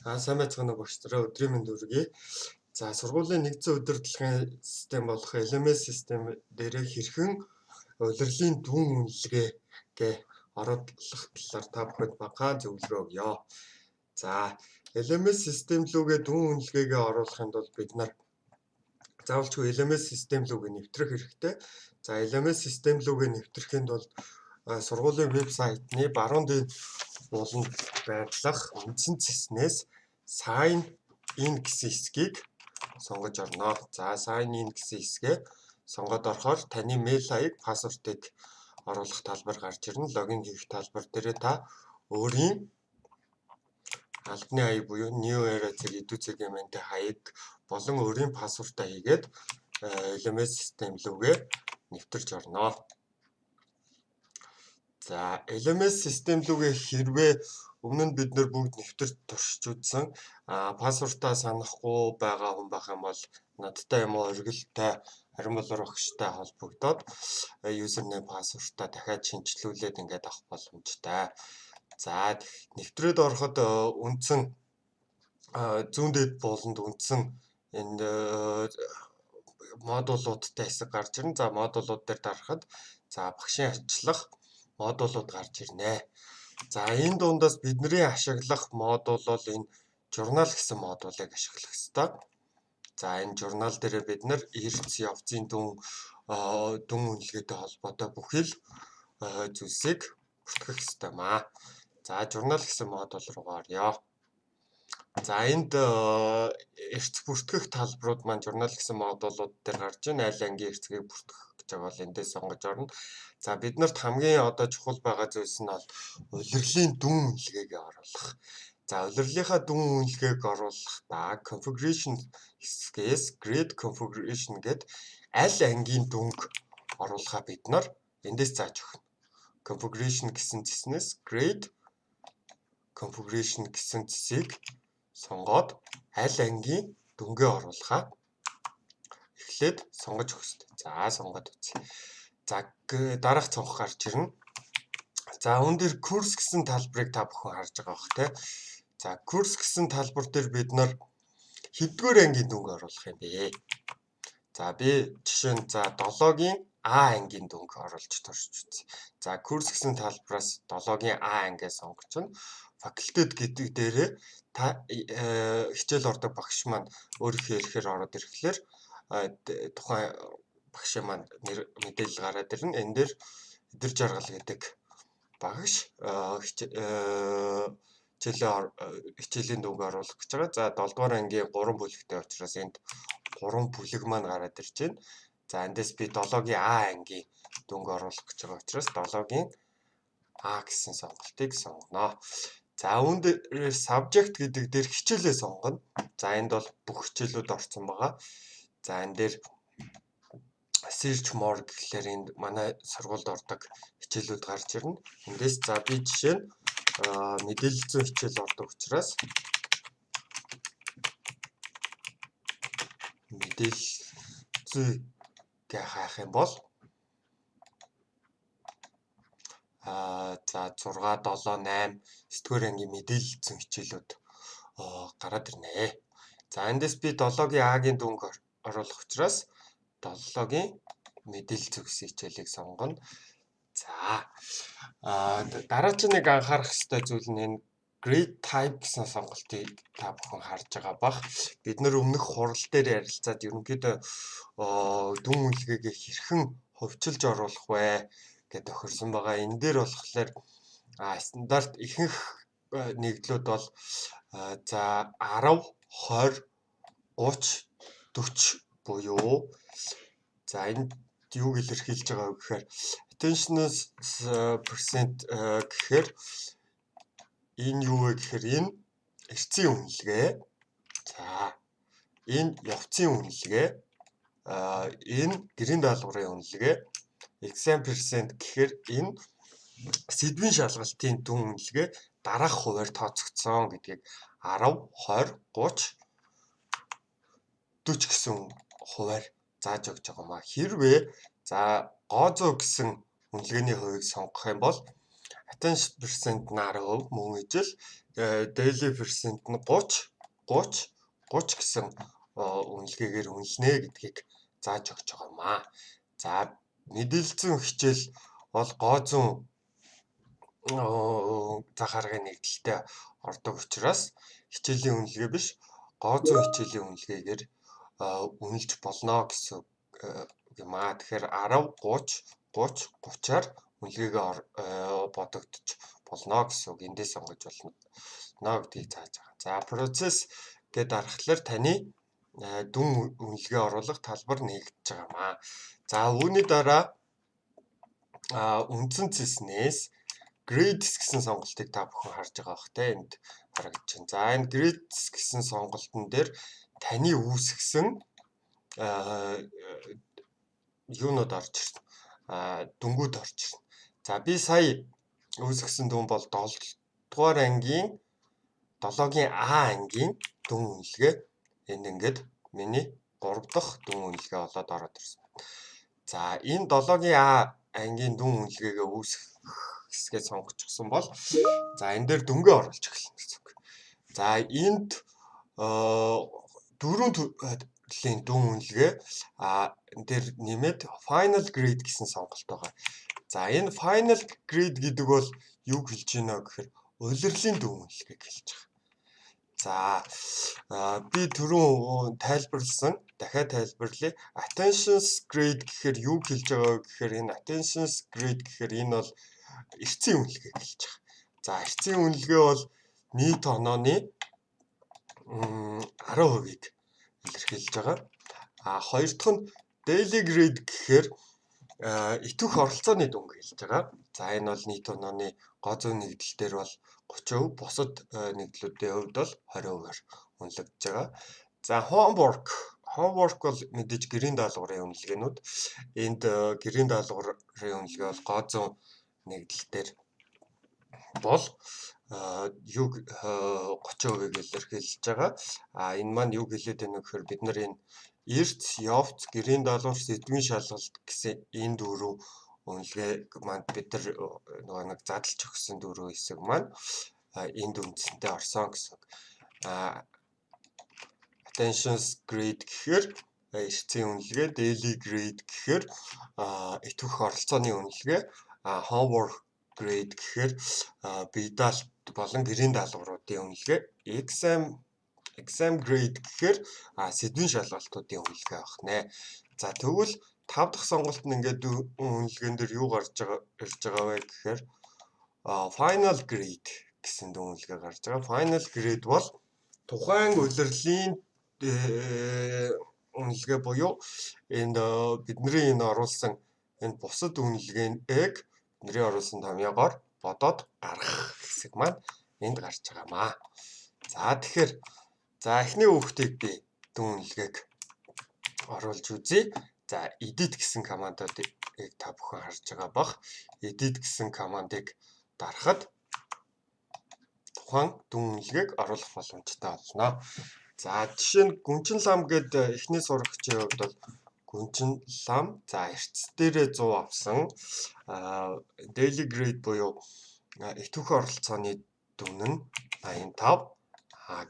Сайн байцгаана уу, багш нараа, өдрийн мэнд хүргэе. За, сургуулийн нэгдсэн удирдлагын систем болох LMS систем дээрээ хэрхэн улирлын дүн үнэлгээгээ оруулах талаар та бүхэнд бага зөвлөгөө өгье. За, LMS систем лүүгээ дүн үнэлгээгээ оруулахын тулд бид нар заавалчгүй LMS систем лүүгээ нэвтрэх хэрэгтэй. За, LMS систем лүүгээ нэвтрэхийн тулд сургуулийн вебсайтны баруун дээд буланд байрлах үндсэн цэснээс sign in гэсэн хэсгийг сонгож орно. За, sign in гэсэн хэсгээ сонгоод орохоор таны мэйл хаяг, password ыг оруулах талбар гарч ирнэ. Login хийх талбар дээрээ та өөрийн албаны хаяг буюу New Era цэг edu цэг mn хаяг болон өөрийн password аа хийгээд LMS систем лүүгээ нэвтэрч орно. За, LMS систем лүүгээ хэрвээ өмнө нь бид нар бүгд нэвтэрч туршиж үзсэн, password аа санахгүй байгаа хүн байх юм бол надтай юм уу оргилтой Харин болоор багштай холбогдоод username, password аа дахиад шинэчлүүлээд ингээд авах боломжтой. За, нэвтрээд ороход үндсэн зүүн дээд бууланд үндсэн энэ модулуудтай хэсэг гарч ирнэ. За, модулууд дээр дарахад, за, багшийн ажиллах модулууд гарч ирнэ. За, энэ дундаас бидний ашиглах модуль бол энэ журнал гэсэн модулыг ашиглах ёстой. За, энэ журнал дээрээ бид нар эрц явцын дүн үнэлгээтэй холбоотой бүхий л зүйлсийг бүртгэх ёстой маа. За, журнал гэсэн модуль руугаа оръё. За, энд эрц бүртгэх талбарууд маань журнал гэсэн модулууд дээр гарч байна. Аль ангийн эрцгийг бүртгэх гэж байгаа бол эндээс сонгож орно. За, бид нарт хамгийн одоо чухал байгаа зүйлс нь бол улирлын дүн үнэлгээгээ оруулах. За, улирлынхаа дүн үнэлгээг оруулахдаа configuration хэсгээс grade configuration гээд аль ангийн дүнг оруулахаа бид нар эндээс зааж өгнө. Configuration гэсэн цэснээс grade configuration гэсэн цэсийг сонгоод аль ангийн дүнгээ оруулахаа эхлээд сонгож өгөх ёстой. За, сонгоод үзье. За, дараах цонх гарч ирнэ. За, үүн дээр курс гэсэн талбарыг та бүхэн харж байгаа бох те. За, курс гэсэн талбар дээр бид нар хэддүгээр ангийн дүнг оруулах юм бэ? За, би жишээ нь, за, 7-гийн А ангийн дүнг оруулж туршиж үзье. За, курс гэсэн талбараас 7-гийн А ангиа сонгочихно. Факультет гэдэг дээрээ та хичээл ордог багш маань өөрийнхөө эрхээр ороод ирэхлээр тухайн багшийн маань нэр мэдээлэл гараад ирнэ. Энэ дээр Эдэр Жаргал гэдэг багш хичээлийн дүнг оруулах гэж байгаа. За, 7 дугаар ангийн 3 бүлэгтэй учраас энд 3 бүлэг маань гараад ирж байна. За, эндээс би 7-гийн А ангийн дүнг оруулах гэж байгаа учраас 7-гийн А гэсэн сонголтыг сонгоно. За, үүн дээр subject гэдэг дээр хичээлээ сонгоно. За, энд бол бүх хичээлүүд орсон байгаа. За, энэ дээр search more гэхлээр энд манай сургуульд ордог хичээлүүд гарч ирнэ. Эндээс, за, би жишээ нь мэдээлэл зүйн хичээл ордог учраас мэдээлэл зүй гэж хайх юм бол за, 6 7 8 9-р ангийн мэдээлэл зүйн хичээлүүд гараад ирнэ. За, эндээс би 7-гийн А-гийн дүнг оруулах учраас 7-гийн мэдээлэл зүй гэсэн хичээлийг сонгоно. За, дараагийн нэг анхаарах ёстой зүйл нь энэ grade type гэсэн сонголтыг та бүхэн харж байгаа бах. Бид нар өмнөх хурал дээр ярилцаад ерөнхийдөө дүн үнэлгээгээ хэрхэн хувьчилж оруулах вэ гэдээ тохирсон байгаа. Энэ дээр болохоор стандарт ихэнх нэгдлүүд бол, за, 10, 20, 30, 40 буюу, за, энд юуг илэрхийлж байгаа вэ гэхээр attendance percent гэхээр энэ юу вэ гэхээр энэ эрцийн үнэлгээ. За, энэ явцын үнэлгээ. Энэ гэрийн даалгаврын үнэлгээ. Exam percent гэхээр энэ сэдвийн шалгалтын дүн үнэлгээ дараах хувиар тооцогдсон гэдгийг 10, 20, 30, 40 гэсэн хувиар зааж өгч байгаа юм а. Хэрвээ, за, гоо зүй гэсэн үнэлгээний хувийг сонгох юм бол Attendance percent нь 10% мөн ижил daily percent нь 30 30 30 гэсэн үнэлгээгээр үнэлнэ гэдгийг зааж өгч байгаа юм аа. За, мэдээлэл зүйн хичээл бол гоо зүйн зах аргын нэгдэлтэй ордог учраас хичээлийн үнэлгээ биш, гоо зүйн хичээлийн үнэлгээгээр үнэлж болно гэсэн юм аа. Тэгэхээр 10 30 30 30-аар үнэлгээгээ бодогдож болно гэсэн үг. Эндээс сонгож болно гэдгийг зааж байгаа. За, process гээд дарахлаар таны дүн үнэлгээ оруулах талбар нээгдэж байгаа юм аа. За, үүний дараа үндсэн цэснээс grades гэсэн сонголтыг та бүхэн харж байгаа бах те, энд харагдаж байна. За, энэ grades гэсэн сонголтон дээр таны үүсгэсэн юунууд орж ирнэ. Дүнгүүд орж ирнэ. За, би сая үүсгэсэн дүн бол 7 дугаар ангийн 7-гийн А ангийн дүн үнэлгээ энд ингээд миний 3 дахь дүн үнэлгээ болоод ороод ирсэн байна. За, энэ 7-гийн А ангийн дүн үнэлгээгээ үүсгэх хэсгээ сонгочихсон бол за, энэ дээр дүнгээ оруулж эхэлнэ гэсэн үг. За, энд дөрвөн төрлийн дүн үнэлгээ энэ дээр нэмээд final grade гэсэн сонголт байгаа. За, энэ final grade гэдэг бол юг хэлж байна гэхээр улирлын дүн үнэлгээг хэлж байгаа. За, би түрүүн тайлбарласан, дахиад тайлбарлая. Attendance grade гэхээр юу хэлж байгаа вэ гэхээр энэ attendance grade гэхээр энэ бол эртсийн үнэлгээг хэлж байгаа. За, эртсийн үнэлгээ бол нийт онооны 10%-ийг илэрхийлж байгаа. А хоёр дахь нь daily grade гэхээр идэвх оролцооны дүнг хэлж байгаа. За, энэ бол нийт онооны гоо зүйн нэгдэл дээр бол 30%, бусад нэгдлүүдийн хувьд бол 20%-аар үнэлэгдэж байгаа. За, homework. Homework бол мэдээж гэрийн даалгаврын үнэлгээнүүд. Энд гэрийн даалгаврын үнэлгээ бол гоо зүйн нэгдэл дээр бол юг 30%-ийг илэрхийлж байгаа. А энэ маань юу хэлээд байна вэ гэхээр бид нар энэ эрц, явц, гэрийн даалгавар, сэдвийн шалгалт гэсэн энэ дөрөв үнэлгээ маань бид нар нөгөө нэг задлж өгсөн дөрөв хэсэг маань энд үндсэнтэй орсон гэсэн үг. Attendance grade гэхээр эртсийн үнэлгээ, daily grade гэхээр идэвх оролцооны үнэлгээ, homework grade гэхээр бие даалт болон гэрийн даалгавруудын үнэлгээ, exam grade гэхээр сэдвийн шалгалтуудын үнэлгээ байх нэ. За, тэгвэл тав дахь сонголт нь ингээд үнэлгээн дээр юу гарч байгаа ирж байгаа вэ гэхээр final grade гэсэн дүн үнэлгээ гарч байгаа. Final grade бол тухайн улирлын үнэлгээ буюу энд бидний энэ оруулсан энэ бусад үнэлгээнийг бидний оруулсан томьёогоор бодоод гаргах хэсэг маань энд гарч байгаа маа. За, тэгэхээр за, эхний хүүхдийг би дүн үнэлгээг оруулж үзье. За, edit гэсэн командыг та бүхэн харж байгаа бах. Edit гэсэн командыг дарахад тухайн дүн үнэлгээг оруулах боломжтой болно. За, жишээ нь Гүнчин лам гээд эхний сурагчийн хувьд бол Гүнчин лам, за, эртс дээрээ 100 авсан. Daily grade буюу идэвх оролцооны дүн нь 85,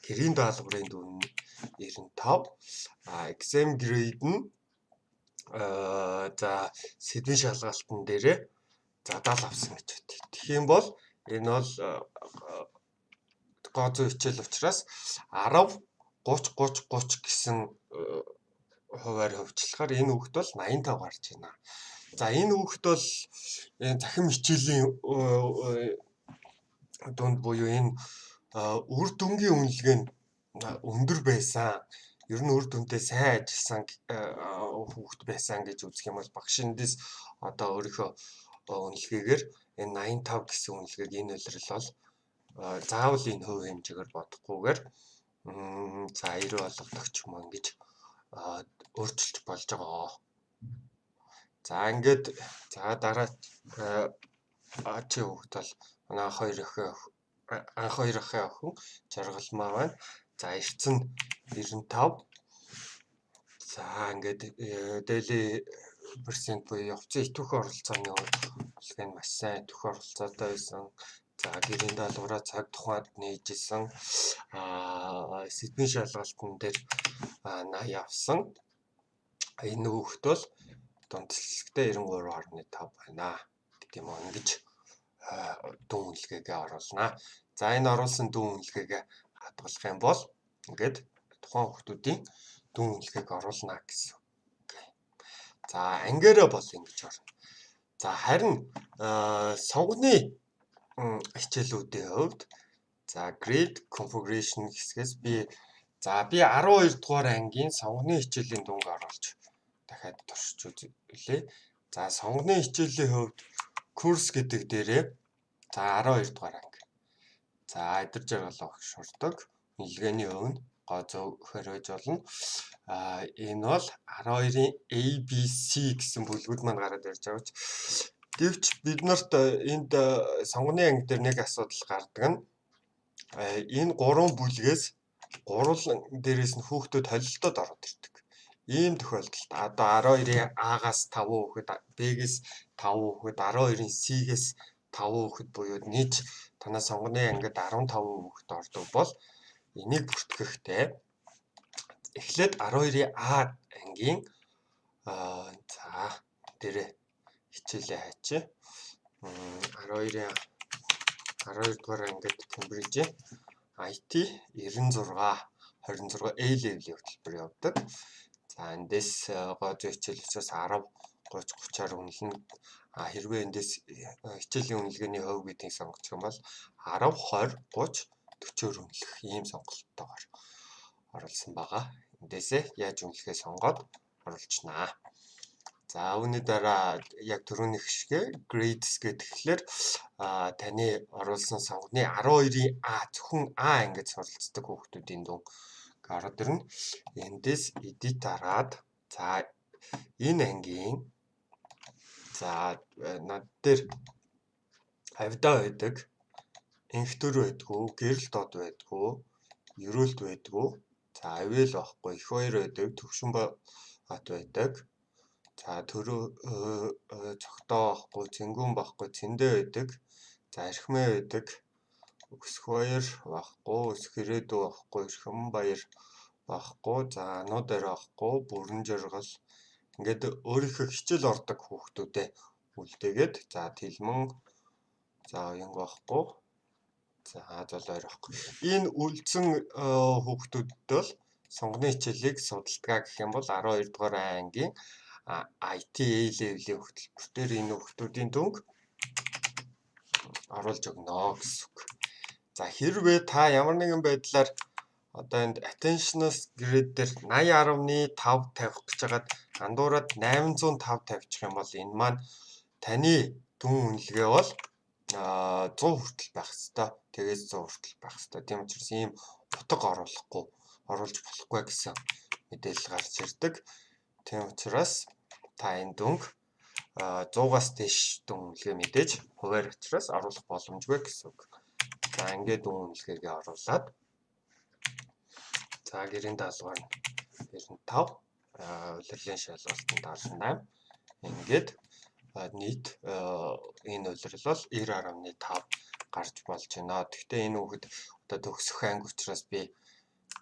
гэрийн даалгаврын дүн нь 95, exam grade нь за, сэдвийн шалгалтын дээрээ 70 авсан гэж бодъё. Тэгэх юм бол энэ бол гоо зүйн хичээл учраас 10 30 30 30 гэсэн хувиар хувьчлахаар энэ хүүхэд бол 85 гарч байна. За, энэ хүүхэд бол энэ цахим хичээлийн дунд буюу энэ үр дүнгийн үнэлгээ нь өндөр байсан. Ер нь үр дүнтэй сайн ажилласан хүүхэд байсан гэж үзэх юм бол багш эндээс одоо өөрийнхөө үнэлгээгээр энэ 85 гэсэн үнэлгээг энэ улирал бол заавал энэ хувь хэмжээгээр бодохгүйгээр, за, 90 болгодог ч юм уу, ингэж өөрчилж болж байгаа. За, ингээд за, дараа чи хүүхэд бол манай хоёр охин, анх хоёр ахын охин Жаргалмаа байна. За, эртс нь 95. За, ингээд daily percent буюу явцын идэвхтэй оролцооны үнэлгээ нь маш сайн идэвхтэй оролцоотой байсан. За, гэрийн даалгавраа цаг тухайд нээж исэн. Сэдвийн шалгалтын дээр 80 авсан. Энэ хүүхэд бол дундчлалтай 93.5 байна гэдэг юм уу, ингэж дүн үнэлгээгээ оруулнаа. За, энэ оруулсан дүн үнэлгээгээ хадгалах юм бол ингээд тухайн хүүхдүүдийн дүн үнэлгээг оруулна гэсэн үг. За, ангиараа бол ингэж орно. За, харин сонгоны хичээлүүдийн хувьд, за, grade configuration хэсгээс би 12 дугаар ангийн сонгоны хичээлийн дүнг оруулж дахиад туршиж үзлээ. За, сонгоны хичээлийн хувьд курс гэдэг дээрээ, за, 12 дугаар анги. За, Эдэр жаргал багш сурдаг. Үнэлгээний хувь нь гоо зөвхөр байж болно. Энэ бол 12-ын ABC гэсэн бүлгүүд маань гараад ирж байгаа ч. Гэвч бид нарт энд сонгоны анги дээр нэг асуудал гардаг нь энэ гурван бүлгээс гурван дээрээс нь хүүхдүүд холилдоод ороод ирдэг. Ийм тохиолдолд одоо 12-ын А-гаас 5 хүүхэд, Б-гээс 5 хүүхэд, 12-ын С-гээс 5 хүүхэд буюу нийт танай сонгоны ангид 15 хүүхэд ордог бол энийг бүртгэхдээ эхлээд 12-ын А ангийн, за, дээрээ хичээлээ хайчих. 12-ын 12 дугаар ангид Cambridge IT 96 26 A level-ийн хөтөлбөр явдаг. За, эндээс гоо зүй хичээл учраас 10 30 30-аар үнэлнэ. Хэрвээ эндээс хичээлийн үнэлгээний хувь гэдгийг сонгочих юм бол 10 20 30 40-оор үнэлэх ийм сонголттойгоор оруулсан байгаа. Эндээсээ яаж үнэлэхээ сонгоод оруулчихнаа. За, үүний дараа яг түрүүнийх шигээ grades гэхээр таны оруулсан сонгоны 12-ын А, зөвхөн А ингэж суралцдаг хүүхдүүдийн дүн ороод ирнэ. Эндээс edit дараад, за, энэ ангийн, за, над дээр Авда байдаг, Энхтөр байдгүй, Гэрэл дод байдгүй, Ерөөлт байдгүй. За, Авиал байхгүй, Их баяр байдаг, Төвшин бат байдаг. За, Төрөө Цогтоо байхгүй, Цэнгүүн байхгүй, Цэндэ байдаг. За, Эрхмээ байдаг. Өсөх баяр байхгүй, Өсөх ирээдүй байхгүй, Эрхэм баяр байхгүй. За, Анууд арай байхгүй, Бүрэн жаргал. Ингээд өөрийнхөө хичээл ордог хүүхдүүдэд үлдээгээд, за, Тэлмэн, за, Оюнг байхгүй. За, Золойр байхгүй. Энэ үлдсэн хүүхдүүдэд бол сонгоны хичээлийг судалдгаа гэх юм бол 12 дугаар ангийн IT A level-ийн хөтөлбөр дээр энэ хүүхдүүдийн дүнг оруулж өгнө гэсэн үг. За, хэрвээ та ямар нэгэн байдлаар одоо энд attendance grade дээр 80.5 тавих гэж хагаад андуураад 805 тавьчих юм бол энэ маань таны дүн үнэлгээ бол 100 хүртэл байх хэвээр. Тэгээс 100 хүртэл байх хэвээр. Тийм учраас ийм утга оруулахгүй оруулж болохгүй гэсэн мэдээлэл гарч ирдэг. Тийм учраас та энэ дүнг 100-аас дээш дүн үнэлгээ мэдээж хувиар учраас оруулах боломжгүй гэсэн үг. За, ингээд дүн үнэлгээгээ оруулаад, за, гэрийн даалгавар нь 95, улирлын шалгалтанд 78, ингээд нийт энэ улирал бол 90.5 гарч болж байна. Гэхдээ энэ хүүхэд одоо төгсөх анги учраас би,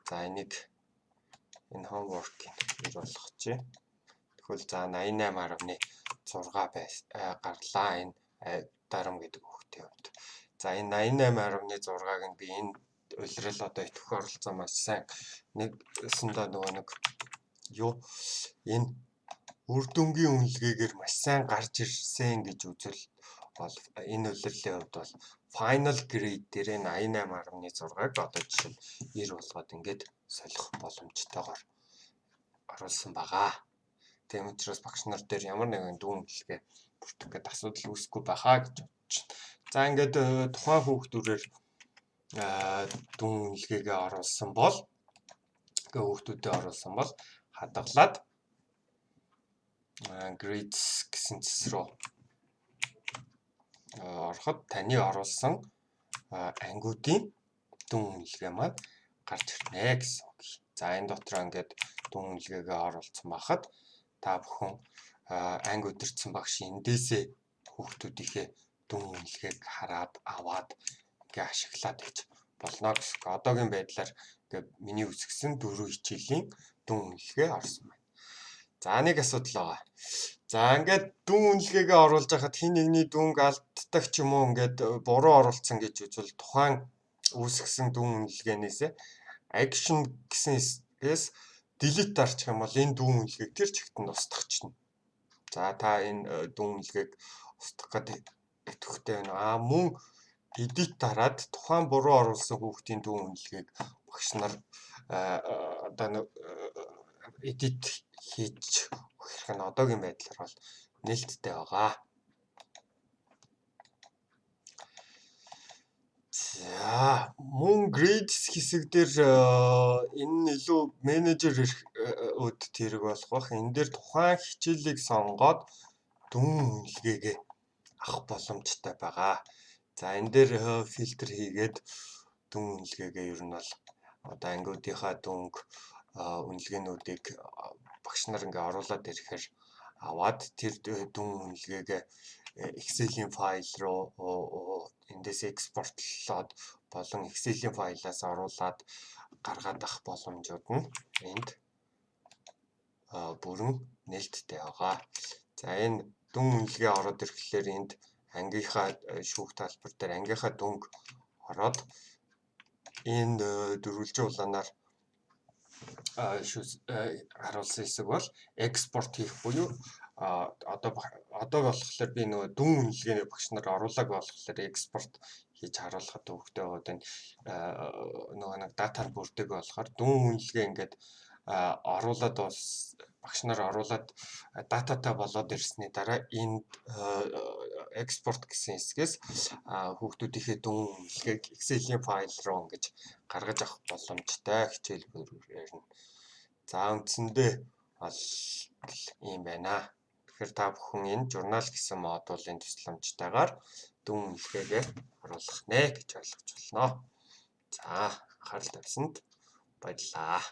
за, энийг энэ homework-ийг 90 болгочих. Тэгвэл, за, 88.6 байс гарлаа энэ дарам гэдэг хүүхдийн хувьд. За, энэ 88.6-аг нь би энэ улирал одоо идэвхтэй оролцоо маш сайн нэгсэндээ нөгөө нэг юу энэ үр дүнгийн үнэлгээгээр маш сайн гарч ирсэн гэж үзвэл бол энэ улирлын хувьд бол final grade дээр 88.6-аг одоо жишээ нь 90 болгоод ингээд солих боломжтойгоор оруулсан байгаа. Тийм учраас багш нар дээр ямар нэгэн дүн үнэлгээ бүртгэх гээд асуудал үүсэхгүй байхаа гэж бодож байна. За, ингээд тухайн хүүхдүүрээр дүн үнэлгээгээ оруулсан бол ингээ хүүхдүүдэд оруулсан бол хадгалаад grades гэсэн цэс рүү ороход таны оруулсан ангиудын дүн үнэлгээ маань гарч ирнэ гэсэн үг. За, энэ дотроо ингээд дүн үнэлгээгээ оруулсан байхад та бүхэн анги удирдсан багш эндээсээ хүүхдүүдийнхээ дүн үнэлгээг хараад аваад ингээ ашиглаад байж болно гэсэн. Одоогийн байдлаар ингээ миний үзгэсэн дөрвөн хичээлийн дүн үнэлгээ орсон байна. За, нэг асуудал байгаа. За, ингээд дүн үнэлгээгээ оруулж байхад хэн нэгний дүнг алддаг ч юм уу, ингээд буруу оруулсан гэж үзвэл тухайн үүсгэсэн дүн үнэлгээнээсээ action гэсэн хэсгээс delete дарчих юм бол энэ дүн үнэлгээг тэр чигт нь устгахчихна. За, та энэ дүн үнэлгээг устгах гэдэг идэвхтэй байна. А мөн edit дараад тухайн буруу оруулсан хүүхдийн дүн үнэлгээг багш нар одоо edit хийж өгөх нь одоогийн байдлаар бол нээлттэй байгаа. За, мөн grades хэсэг дээр энэ нь илүү менежер өдт хэрэг болох бах. Энэ дээр тухайн хичээлийг сонгоод дүн үнэлгээгээ авах боломжтой байгаа. За, энэ дээр фильтр хийгээд дүн үнэлгээгээ ер нь бол одоо ангиудынхаа дүнг үнэлгээнүүдийг багш нар ингээ оруулаад ирэхээр аваад тэр дүн үнэлгээгээ Excel-ийн файл руу эндээс экспортлоод болон Excel-ийн файлаас оруулаад гаргаад авах боломжууд нь энд бүрэн нээлттэй байгаа. За, энэ дүн үнэлгээ ороод ирэхлээр энд ангийнхаа шүүх талбар дээр ангийнхаа дүнг ороод энэ дөрвөлжин улаанаар харуулсан хэсэг бол экспорт хийх буюу одоо болохоор би нөгөө дүн үнэлгээний багш нар оруулаагүй болохоор экспорт хийж харуулахад төвөгтэй байгаа. Энэ нөгөө нэг датаар бүрдэг болохоор дүн үнэлгээ ингээд оруулаад бас багш нар оруулаад дататай болоод ирсний дараа энд экспорт гэсэн хэсгээс хүүхдүүдийнхээ дүн үнэлгээг Excel-ийн файл руу ингэж гаргаж авах боломжтой хичээл бүрээр нь. За, үндсэндээ бол ийм байна. Тэгэхээр та бүхэн энэ журнал гэсэн модулын тусламжтайгаар дүн үнэлгээгээ оруулах нэ гэж ойлгож байна. За, анхаарал тавьсанд баярлалаа.